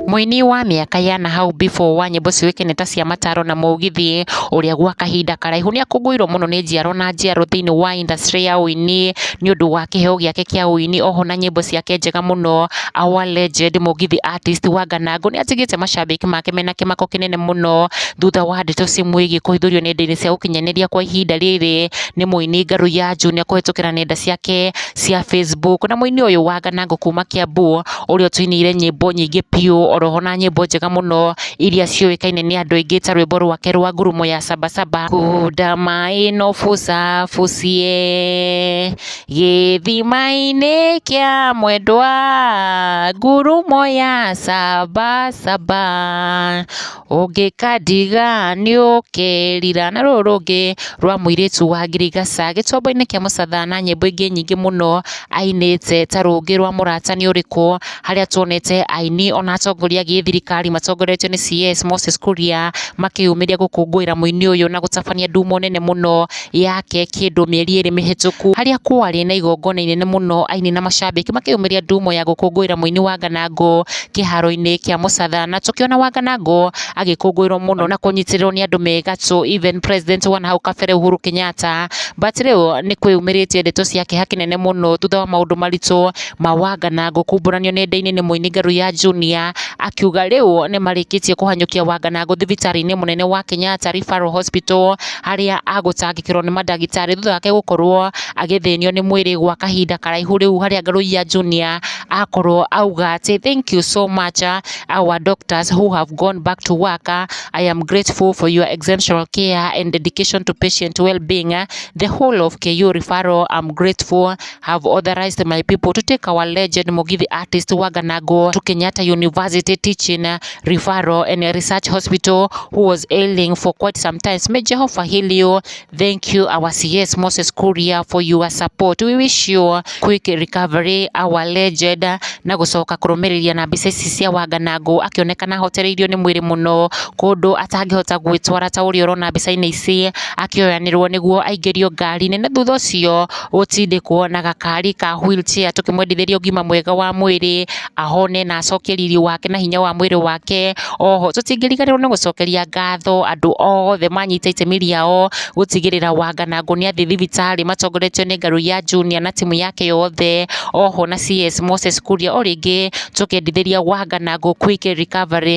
Mũini wa mĩaka ya nahau before wa nyĩmbo ciũĩkaine ta cia mataro na mũgithi, ũrĩa gwa kahinda karaihu nĩakũngũĩirwo mũno nĩ njiaro na njiaro thĩinĩ wa industry ya ũini nĩ ũndũ wa kĩheo gĩake kĩa ũini oho na nyĩmbo ciake njega mũno. Our legend mũgithi artist Wanganangũ nĩatigĩte macambĩki make mena kĩmako kĩnene mũno thutha wa ndeto cimwĩgiĩ kũhithũrio nenda-inĩ cia ũkinyanĩria kwa ihinda rĩrĩ nĩ mũini Ngaruiya Junior kũhĩtũkĩra nenda ciake cia Facebook. Na mũini ũyũ Wanganangũ kuma Kiambu, ũrĩa ũtũinĩire nyĩmbo nyingĩ biũ oroho na nyĩmbo njega mũno iria ciũĩkaine nĩ andũ aingĩ ta rwĩmbo rwake rwa ngurumo ya Sabasaba, kunda maĩ no bucabucie gĩthima-inĩ kĩa mwendwa, ngurumo ya Sabasaba, ũngĩkandiga nĩũkerira. Na rũrũ rũngĩ rwa mũirĩtu wa ngirigaca gĩtuamba-inĩ kĩa Mũcatha, na nyĩmbo ingĩ nyingĩ mũno ainĩte ta rũngĩ rwa mũrata nĩ ũrĩkũ, harĩa tuonete aini ona atongoria a gĩthirikari matongoretio nĩ CS Moses Kuria makĩyumĩria gũkũngũĩra mũini ũyũ na gũtabania ndumo nene mũno yake kĩndũ mĩeri 2 mĩhĩtũku, harĩa kwarĩ na igongona inene mũno, aini na macambĩki makĩyumĩria ndumo ya gũkũngũĩra mũini Wanganangũ kĩharo-inĩ kĩa Mũcatha. Na tũkĩona Wanganangũ agĩkũngũĩrwo mũno na kũnyitĩrĩrwo nĩ andũ me gatũ, even president wa nahau kabere Uhuru Kenyatta. But rĩu nĩ kwĩyumĩrĩtie ndeto cia kĩeha kĩnene mũno thutha wa maũndũ maritũ ma Wanganangũ kumbũranio nenda-inĩ nĩ mũini Ngaruiya Junior, akiuga rĩu nĩ marĩkĩtie kũhanyũkia Wanganangũ thibitarĩ-inĩ mũnene wa Kenyatta Referral Hospital, harĩa agũtangĩkĩrwo nĩ mandagĩtarĩ thutha wake gũkorwo agĩthĩnio nĩ mwĩrĩ gwa kahinda karaihu. Rĩu harĩa Ngaruiya Junior akorwo auga atĩ, "Thank you so much, our doctors who have gone back to work. I am grateful for your exceptional care and dedication to patient well-being. The whole of KU Referral, I'm grateful, have authorized my people to take our legend Mugithi artist Wanganangũ to Kenyatta University Teaching Referral and Research Hospital, who was ailing for quite some time. May Jehovah heal you. Thank you, our CS Moses Kuria, for your support. We wish you quick recovery, our legend." Na gũcoka kũrũmĩrĩria na mbica ici cia Wanganangũ akĩonekana ahotereirio nĩ mwĩrĩ mũno kũndũ atangĩhota gwĩtwara ta ũrĩa ũrona mbica-inĩ ici, akĩoyanĩrwo nĩguo aingĩrio ngari-inĩ na thutha ũcio gũtindĩkwo na gakari ka wheelchair, tũkĩmwendithĩria ũgima mwega wa mwĩrĩ, ahone na acokie riri wake na hinya wa mwĩrĩ wake. Oho tũtingĩriganĩrwo nĩ gũcokeria ngatho andũ othe manyita itemi rĩao gũtigĩrĩra Wanganangũ nĩ athiĩ thibitarĩ matongoretio nĩ Ngaruiya Junior na timu yake yothe, oho na CS Moses Kuria. O rĩngĩ tũkendithĩria Wanganangũ quick recovery.